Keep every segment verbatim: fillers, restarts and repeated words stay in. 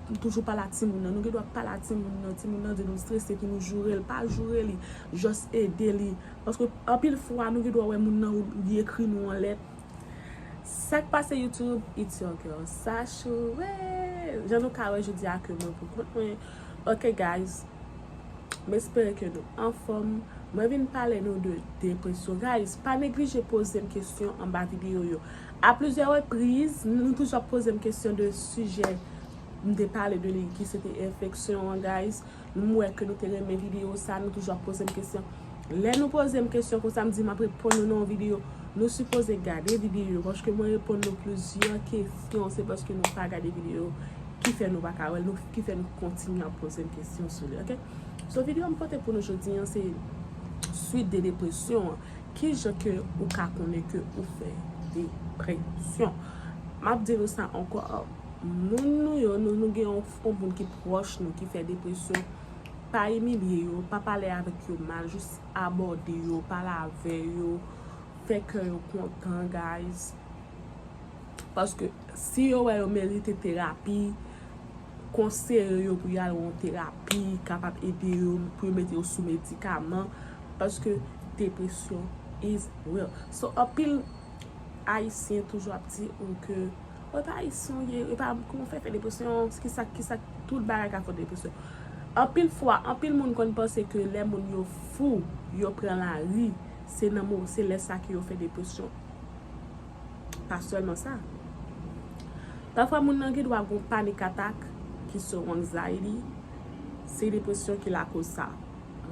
nou toujou pale a timoun nan. Nou gen dwa pale a timoun nan, timoun nan di nou strese, pou nou joure l. Pa joure li, just ede li. Paske anpil fwa, nou gen dwa wè moun nan, li ekri nou yon lèt. Sa k pase YouTube, it's your girl, Sachou. Jan nou ka wè jodi a ke mwen pou kont mwen. Ok, guys. M espere ke nou anfòm. Mwen vin pale nou de depresyon. Guys, pa neglije poze m kesyon anba videyo yo. A plizyè repriz, nou toujou ap poze m kesyon de sijè m te pale de li, ki se te enfeksyon an, guys. M wè ke nou te renmen videyo sa, nou toujou ap poze m kesyon. Lè nou poze m kesyon konsa, m di m ap reponn nou nan yon videyo. Nou sipoze gade videyo yo, paske mwen reponn nou plizyè kesyon, se paske nou pa gade videyo yo ki fè nou pa ka wè l, nou, ki fè nou kontinye ap poze m kesyon sou li, ok? So, videyo m pote pou nou jodi an, se swit de depresyon an. Kijan ke ou ka konnen ke ou fè depresyon? M ap di nou sa ankò, moun nou yo, nou, nou gen yon, yon moun ki pwòch nou ki fè depresyon, pa imilye yo, pa pale avèk yo mal, jis abòde yo, pale avè yo, fè kè yo kontan, guys. Paske si yo wè yo merite terapi, konseye yo pou y al yon terapi, kapab ede yo, pou yo mete yo sou medikaman, paske depresyon is real. So, anpil Ayisyen toujou ap di ou ke, "Oh, e pa Ayisyen w ye, e pa, kòman w fè fè depresyon, kisa, kisa, tout bagay ka fè w depresyon." Anpil fwa, anpil moun konn panse ke lè moun yo fou, yo pran lari, se nan mo, se lè sa ke yo fè depresyon. Pa sèlman sa. Pafwa, moun nan gen dwa gon panic attack, ki se yon anxiety, se depresyon ki lakoz sa.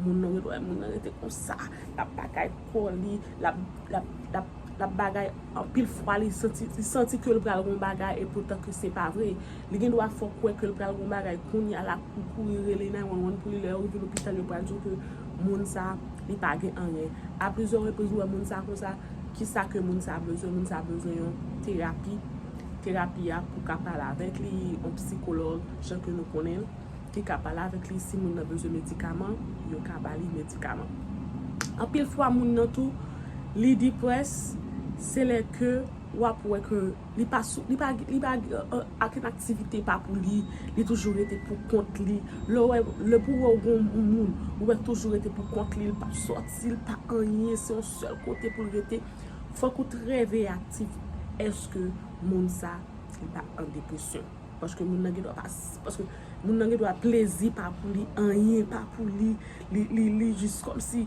Moun nan gen dwa, moun nan rete konsa, l ap bagay kò li, l ap, l ap, l ap, l ap bagay anpil fwa, li santi, li santi ke l pral gon bagay, e poutan ke se pa vre. Li gen dwa fè w kwè ke l pral gon bagay, kounye a l ap kouri rele nine one one pou li, lè yo rive lopital, yo pral di w ke moun sa, li pa gen anyen. A plizyè repriz, ou wè moun sa konsa, kisa ke moun sa bezwen? Moun sa bezwen yon terapi. Terapi a pou ka pale avèk li, yon psikològ, jan ke nou konnen l, ki ka pale avèk li. Si moun nan bezwen medikaman, yo ka ba li medikaman. Anpil fwa, moun nan tou, li depressed, se lè ke w ap wè ke li pa sou, li pa, li pa, euh, okenn aktivite pa pou li, li toujou rete pou kont li. Lè w wè, lè pou wè w gon moun, ou wè toujou rete pou kont li, li p ap sòti, li pa anyen, se yon sèl kote pou l rete. Fòk ou trè veye aktif. Èske moun sa, li pa an depresyon? Paske moun nan gen dwa pa, paske moun nan gen dwa plezi pa pou li, anyen pa pou li, li, li, li jis kòmsi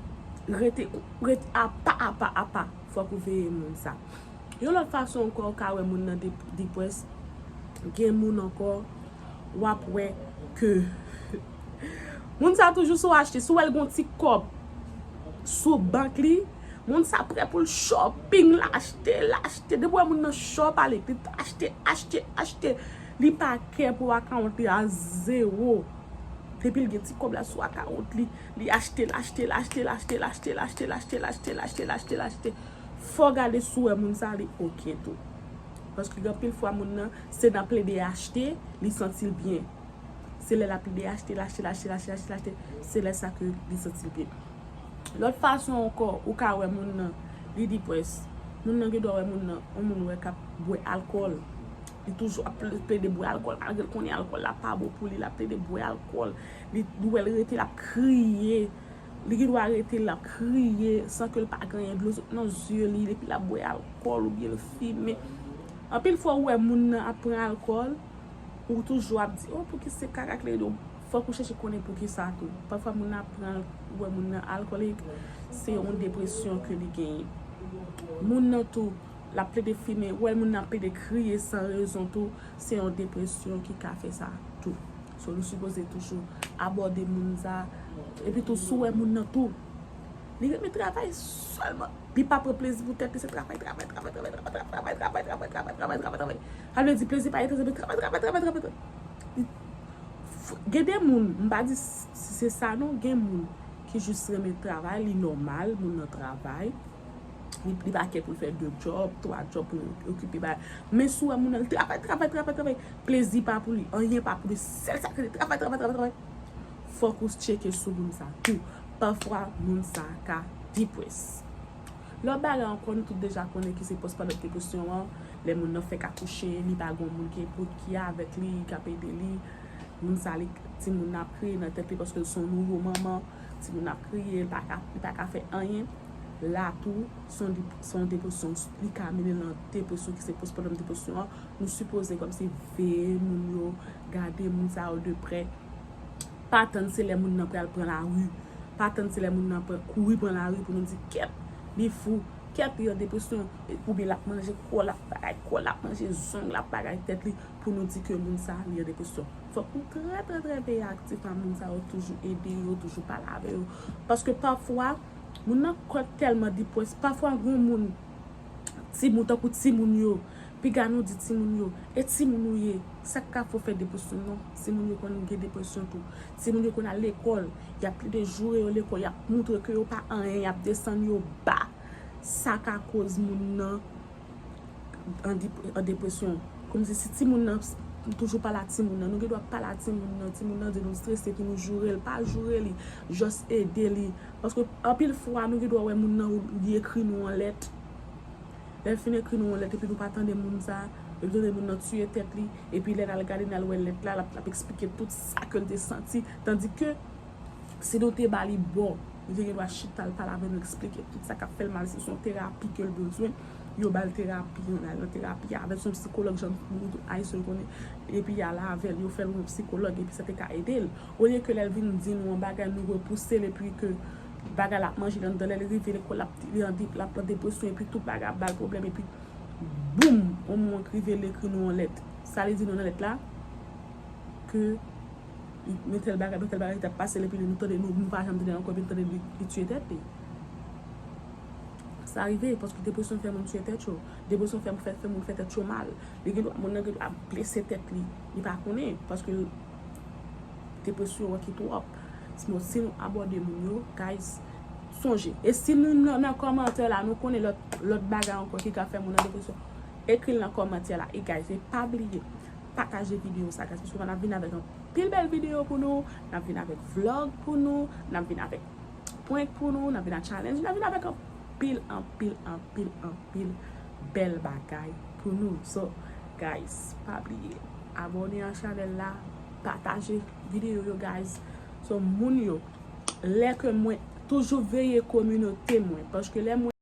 rete, rete apa, apa, apa. Fòk ou veye moun sa. Yon lòt fason ankò, ou ka wè moun nan de-, depressed. Gen moun ankò, w ap wè ke moun sa toujou sou achte. Si w wè l gon ti kòb sou bank li, moun sa prè pou l shopping, l achte, l achte. Depi w wè moun nan shop ale, li achte, achte, achte. Li pa kè pou akawont li a zewo. Depi l gen ti kòb la sou akawont li, li achte, l achte, l achte, l achte. Fò w gade si w wè moun sa li oke tou. Paske gen anpil fwa moun nan, se nan plede achte, li santi l byen. Se lè l ap plede achte, l achte, l achte, l achte, l achte, l achte, se lè sa ke li santi l byen. Lòt fason ankò, ou ka wè moun nan, li depressed. Moun nan gen dwa wè moun nan, yon moun wè k ap bwè alkòl. Li toujou ap ple-, plede bwè alkòl, malgre l konnen alkòl la pa bon pou li, l ap plede bwè alkòl. Li, li wè l rete, l ap kriye. Li gen dwa rete, l ap kriye, san ke l pa gen anyen, dlo sot nan zye li, epi l ap bwè alkòl oubyen l fimen. Anpil fwa, ou wè moun nan ap pran alkòl, ou toujou ap di, "Oh, pouki se kaka k lede w?" Fòk ou chèche konnen poukisa tou. Pafwa, moun nan ap pran, ou wè moun nan alkòlik, se yon depresyon ke li genyen. Moun nan tou, l ap plede fimen, ou wè moun nan ap plede kriye san rezon tou, se yon depresyon ki ka fè sa tou. So, nou sipoze toujou abòde moun sa. Epi tou, si w wè moun nan tou, li renmen travay sèlman. Li pa pran plezi pou tèt li, se travay, travay, travay. Sa vle di plezi pa enterese, men travay, travay, travay, travay, travay. Li, f-, gen de moun, m pa di si se sa non, gen moun ki jis renmen travay, li nòmal, moun nan travay. Li, li pa kè pou l fè de djòb, twa djòb pou l okipe bagay. Men si w wè moun nan, li travay, travay, travay, travay. Plezi pa pou li, anyen pa pou li. Sèl sa k rete, travay, travay, travay, travay. Fòk ou tcheke sou moun sa tou. Pafwa, moun sa ka depressed. Lòt bagay ankò, nou tout deja konnen ki se postpartum depression an. Lè moun nan fèk akouche, li pa gen moun ki, pou, ki avèk li, k ap ede li. Moun sa, li, timoun nan ap kriye nan tèt li paske l se yon nouvo manman. Timoun nan ap kriye, li pa ka, li pa ka fè anyen. La tou, se yon dep-, se yon depresyon. Li ka mennen l nan depresyon ki se postpartum depression an. Nou sipoze kòmsi veye moun yo, gade moun sa yo de prè. Pa tann se lè moun nan pral pran lari. Pa tann se lè moun nan pran, kouri pran lari pou nou di, kèt, li fou, kèt, li an depresyon, oubyen l ap manje kò l, ap bagay kò l, ap manje zong l, ap bagay tèt li, pou nou di ke moun sa, li an depresyon. Fòk nou trè, trè, trè veye aktif a moun sa yo, toujou ede yo, toujou pale avè yo. Paske pafwa, moun nan kò tèlman deprese, pafwa, gen moun, timoun, tankou timoun yo, piga nou di timoun yo, e timoun ou ye, sa k ka fè w fè depresyon non. Timoun yo konn gen depresyon tou. Timoun yo konn al lekòl, y ap plede joure yo lekòl, y ap montre ke yo pa anyen, y ap desann yo ba. Sa ka koz moun nan an dep-, an depresyon. Kòmsi si timoun nan, toujou pale a timoun nan, nou gen dwa pale a timoun nan, timoun nan di nou strese, pou nou joure l, pa joure li, just ede li. Paske anpil fwa, nou gen dwa wè moun nan, li ekri nou yon lèt. Lè l fin ekri nou yon lèt, epi nou pa tande moun sa, epi tande moun nan tiye tèt li, epi lè n al gade, n al wè lèt la, l ap, l ap eksplike tout sa ke l te santi. Tandike, si nou te ba li bò, li te gen dwa chita, l pale avè nou, eksplike tout sa k ap fè l mal, si se yon terapi ke l bezwen, yo ba l terapi, l al nan terapi avè l, se yon sikològ, jan nou tout Ayisyen konnen, epi y al avè l, yo fè l yon sikològ, epi sa te ka ede l. Olye ke lè l vin di nou yon bagay, nou repouse l, epi ke bagay la ap manje l anndan, lè l rive lekòl, l ap, li an de-, l ap nan depresyon, epi tout bagay ap ba l pwoblèm, epi boum, yon moun k rive, l ekri nou yon lèt. Sa li di nou nan lèt la, ke men tèl bagay, men tèl bagay ki t ap pase l, epi nou tande, nou, nou pa janm tande l ankò, epi nou tande li, li tiye tèt li. Sa rive, paske depresyon fè moun tiye tèt yo. Depresyon fè, fè, fè moun fè tèt yo mal. Li gen dwa, moun nan gen dwa blese tèt li. Li pa konnen, paske depresyon an ki twòp. Sinon, si nou abòde moun yo, guys, sonje. E si nou nan, nan kòmantè la, nou konnen lòt, lòt bagay ankò ki ka fè moun nan depresyon, ekri l nan kòmantè la. E guys, e pa bliye, pataje videyo sa, guys, paske n ap vin avèk anpil bèl videyo pou nou, n ap vin avèk vlog pou nou, n ap vin avèk prank pou nou, n ap vin ak challenge, n ap vin avèk anpil, anpil, anpil, anpil bèl bagay pou nou. So, guys, pa bliye, abòne a chanèl la, pataje videyo yo, guys. So, moun yo, lè ke mwen toujou veye kominote mwen, paske lè mwen